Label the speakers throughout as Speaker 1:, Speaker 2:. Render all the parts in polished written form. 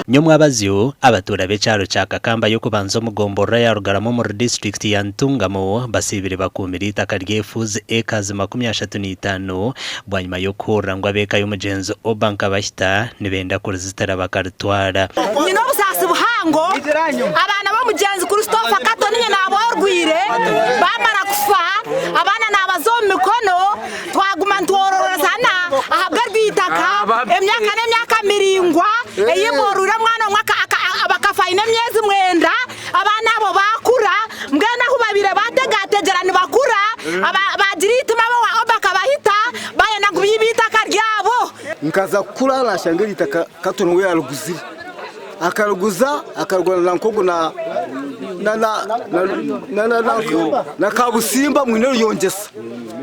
Speaker 1: Nyomwabazyo, abatuura b'ekyaro kya Kakamba y'okubanza omu gomborora ya Rugarama omuri disiturikiti ya Ntungamo basiibire bakuumire eitaka ry'efuuzi ekazi 35 bwanyima y'okuhurira ngu ab'eka y'omugyenzi Oba Nkabahita nibenda kurizitira bakaritwara.
Speaker 2: Nyine obusaasi buhango, abaana b'omugyenzi Christopher Kato niinye naaba orwire baamara kufa, abaana naabaza omu mikono. Twaguma nitwororozana ahabw'erw'eitaka emyaka n'emyaka miraingwa, ei mworwire omwana omwe bakafa aine emyezi mwenda, abaana abo baakura, mbwenu ahu babaire baategategyera nibakura, baagira eitima ab'owa Oba akabahita, baayenda ngu baibe eitaka ryabo.
Speaker 3: Nkaza kukura nashanga eri itaka Kato niwe yariguzire. Akariguza akarigura na nkogu na na na na na na na Kabusimba mwine Ruyongyesa.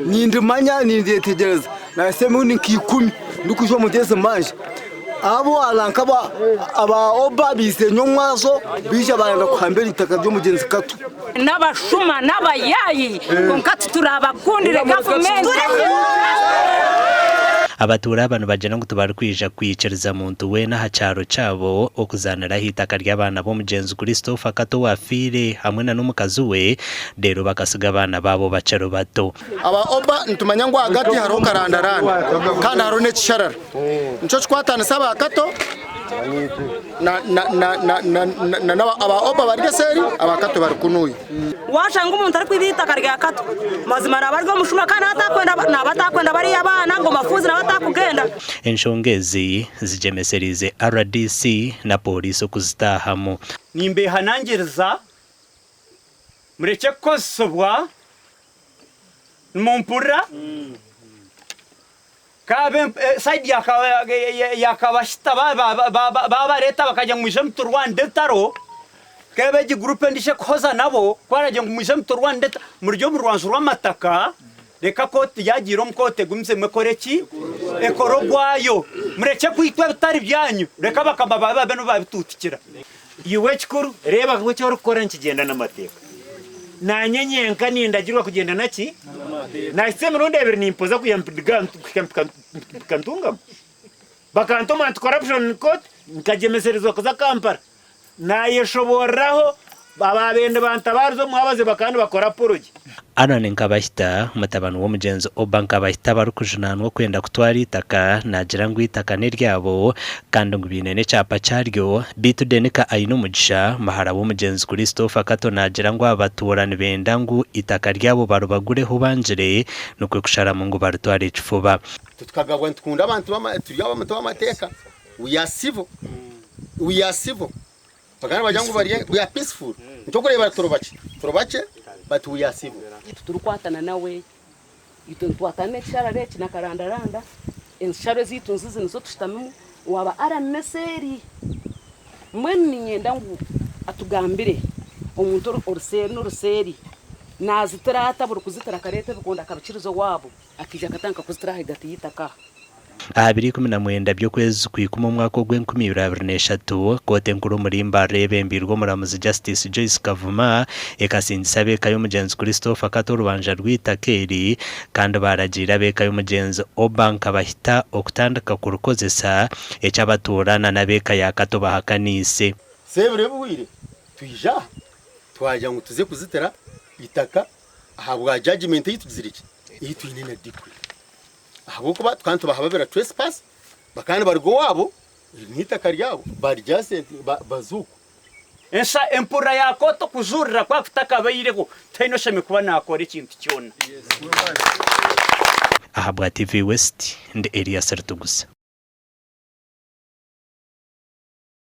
Speaker 3: Nindimanya nindyetegyereza nahitsya emirundi nka ikumi ndikwija omu ezi manja. Abo nanka aba Oba baizire nyomwazo baija bayenda kuhamba eri itaka ry'omugyenzi Kato.
Speaker 2: N'abashuma n'abayaayi, kwonka titurabakundire gavumenti.
Speaker 1: Abatuura aba nibagira ngu tibarikwija kwikiriza muntu weena aha kyaro kyabo okuzaanira aha itaka ry'abaana b'omugyenzi Christopher Kato owafiire hamwe na n'omukazi we reero bakasiga abaana baabo bakiri bato.
Speaker 4: Aba Oba nitumanya ngu ahagati hariho karandaranda kandi hariho n'ekisharara. Nikyo kikwatanisa aba Kato na aba Oba bari eseeri, aba Kato bari kunuya.
Speaker 2: Waashanga omuntu arikwiba eitaka rya Kato, mazima naaba ari omushuma kandi naaba atakwenda bariya abaana ngu mafuuzi naaba atakugenda.
Speaker 1: Enshonga ezi zigyemesereize rdc na Pooriisi okuzitaahamu.
Speaker 5: Nimbeehanangiriza murekye kukozesibwa, nimumpurira? Kaabe side ya Kabashita baabareeta bakagira ngu mwije muturwanire entaro, kebe egi gurupu endiijo ekuhoza nabo ku baragira ngu mwije muturwanire entaro, muri omu rwanju rw'amataka, reka kooti yaagiire omu kooti egumizemu ekore ki? Ekore ogwayo. Murekye kwitwa ebitari byanyu, reka bakama baawe babe nibo baabituutikira.
Speaker 6: Iwe ekikuru, reeba ngu eki orikukora nikigyenda n'amateeka. Naanye nyenka nindagirwa kugyenda na ki? Naahitsya emirundi ebiri nimpoza kwiha kuhika mpika Ntungamo. Bakantuma omu Anti-Corruption Court nkagyemeserezibwa kuza Kampala. Naayeshobooreraho abaabaire nibantabaariza omu mwabazi bakaba nibakora apology.
Speaker 1: Aaron Nkabahita, mutabani w'omugyenzi Oba Nkabahita abarikujunaanwa okwenda kutwara eitaka naagira ngu eitaka n'eryabo kandi ngu baine n'ekyapa kyaryo beitu Denica Ainomugisha, muhara w'omugyenzi Christopher Kato naagira ngu abatuura nibenda ngu eitaka ryabo baribagureho bangire nikwo kusharamu ngu baritware ekifuba.
Speaker 4: Tukagabwa nitukunda abantu turi abantu b'amateeka we are civil we are civil. Bakaba nibagira ngu bari we are peaceful nikyo orikureeba turi bakye turi bakye but we are civil.
Speaker 7: Titurikwatana nawe, itwe nitwatana n'ekisharara eki na karandaranda, ensharo ezaitu nzizi nizo tushutamimu, waaba Alan n'eseeri. Mbwenu niinyenda ngu atugambire omuntu ori seeri n'oruseeri naazitira ata buri kuzitira akareeta ebikondo akabikiriza owaabo akaija akatandika kuzitira ahagati y'eitaka aha.
Speaker 1: Aha biro 19 by'okwezi kw'ikumi omwaka ogw'enkumi ibiri abiri n'eshatu, kooti enkuru omuri Mbarara eyebembeirwe omuramuzi Justice Joyce Kavuma ekasingisa ab'eka y'omugyenzi Christopher Kato orubanja rw'eitaka eri kandi baaragiira ab'eka y'omugyenzi Oba Nkabahita okutandika kurikozesa, eki abatuura na n'ab'eka ya Kato bahakaniise.
Speaker 4: So ebiro ebihweire twija aha twagira ngu tuze kuzitira itaka ahabwa judgement ei tugizire ki ei twine na decree. Ahabw'okuba tukaba nitubahababira trespass, bakaba nibaruga owaabo, eri n'eitaka ryabo, barya sente baza okwo.
Speaker 5: Ensa empurira ya kooti okujurira kwaba kutakabaireho, tihaine oshemereire kuba naakora ekintu kyona.
Speaker 1: Ahabwa TV West, ndi Elias Ritugusa.